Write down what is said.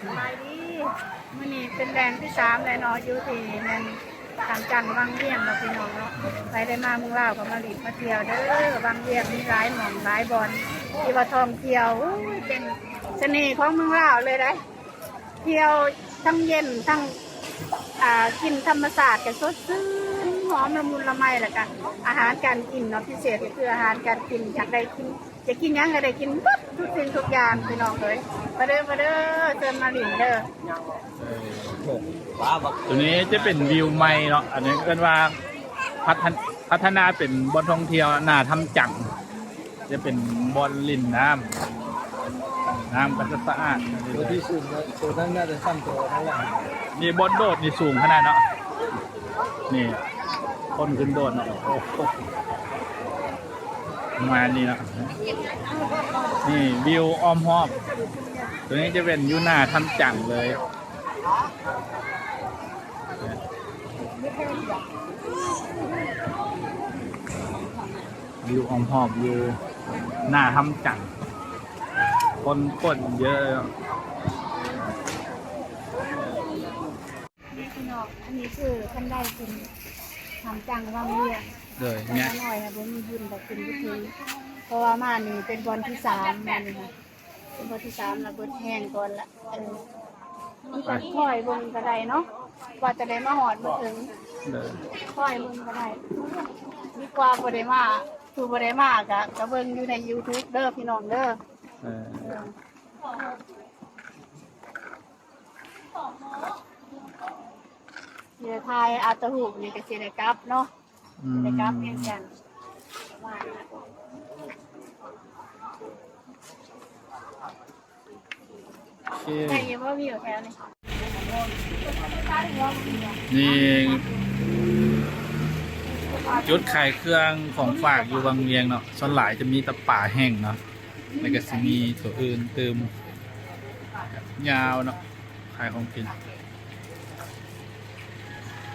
ສະບາຍດີ ມື້ນີ້ເປັນແລ່ງທີສາມແລ້ວເນາະ ຢູ່ທີ່ແມ່ນທາມຈັງວັງວຽງເນາະ ພີ່ນ້ອງເນາະ. ໃຜໄດ້ມາເມືອງລາວກໍມາຫຼິ້ນມາທ່ຽວເດີ ວັງວຽງມີຫຼາຍໝ່ອງຫຼາຍບ່ອນທີ່ວ່າທ່ອງທ່ຽວ. ໂອ້ຍ ເປັນສະເໜ່ຂອງເມືອງລາວເລີຍໄດ໋ ທ່ຽວທັງເຢັນທັງ ອ່າ ກິນທຳມະຊາດກໍສົດຊື່ນ ຫອມລະມຸນລະໄມ ແລ້ວກໍອາຫານການກິນເນາະ ພິເສດກໍຄືອາຫານການກິນ ຢາກໄດ້ກິນ ຢາກກິນຫຍັງກໍໄດ້ກິນໝົດທຸກສິ່ງທຸກຢ່າງ ພີ່ນ້ອງເອີຍ. ມາເດີ ມາເດີ ເຊີນມາຫຼິ້ນເດີ. ໂຕນີ້ຈະເປັນວິວໃໝ່ເນາະ ອັນນີ້ເອີ້ນວ່າພັດທະນາ ພັດທະນາເປັນບ່ອນທ່ອງທ່ຽວໜ້າທຳຈັງ ຈະເປັນບ່ອນຫຼິ້ນນ້ຳ ນ້ຳກໍຈະສະອາດ. ໂຕທີ່ສູງ ໂຕນັ້ນໜ້າຈະຊ້ຳໂຕນັ້ນແຫຼະ. ນີ້ບ່ອນໂດດນີ້ສູງຂະໜາດເນາະ ນີ້ຄົນຂຶ້ນໂດດເນາະ. ໂອ້ໂຫ ປະມານນີ້ເນາະ ນີ້ວິວອ້ອມຮອບ ໂຕນີ້ຈະເປັນຢູ່ໜ້າທຳຈັງເລີຍ. ວິວອ້ອມຮອບຢູ່ໜ້າທຳຈັງ ຄົນໂຄດເຍີະເລີຍເນາະ. ນີ້ພີ່ນ້ອງ ອັນນີ້ຄືຄັນໄດຂຶ້ນທຳຈັງວັງວຽງ ໂດຍ ແຕ່ນ້ອຍຫັ້ນບໍ່ມີບຸນໄດ້ຂຶ້ນໄປເຖິງ ເພາະວ່າມານີ້ເປັນບ່ອນທີສາມ ມານີ້ເປັນບ່ອນທີສາມ ລະເບິດແຮງກ່ອນລະ. ເອີ ມີແຕ່ຄອຍເບິ່ງກໍໄດ້ເນາະ ວ່າຈະໄດ້ມາຮອດມາເຖິງ ໂດຍ ຄອຍເບິ່ງກໍໄດ້ ດີກວ່າບໍ່ໄດ້ມາ. ຜູ້ບໍ່ໄດ້ມາກໍ ກໍເບິ່ງຢູ່ໃນຢູທູບເດີ ພີ່ນ້ອງເດີ. ເອີ ເອີ ຊິໄດ້ຖ່າຍອັດຕະຮູບນີ້ກໍຊິໄດ້ກັບເນາະ ອືມ ໄດ້ກັບວຽງຈັນ. ໂອເຄ ໄດ້ຢູ່ບໍ່ ວິວແຖວນີ້? ນີ້ຈຸດຂາຍເຄື່ອງຂອງຝາກຢູ່ວັງວຽງເນາະ ສ່ວນຫຼາຍຈະມີແຕ່ປາແຫ້ງເນາະ ແລ້ວກໍຊິມີຕົວອື່ນຕື່ມ ຍາວເນາະ ຂາຍຂອງກິນ.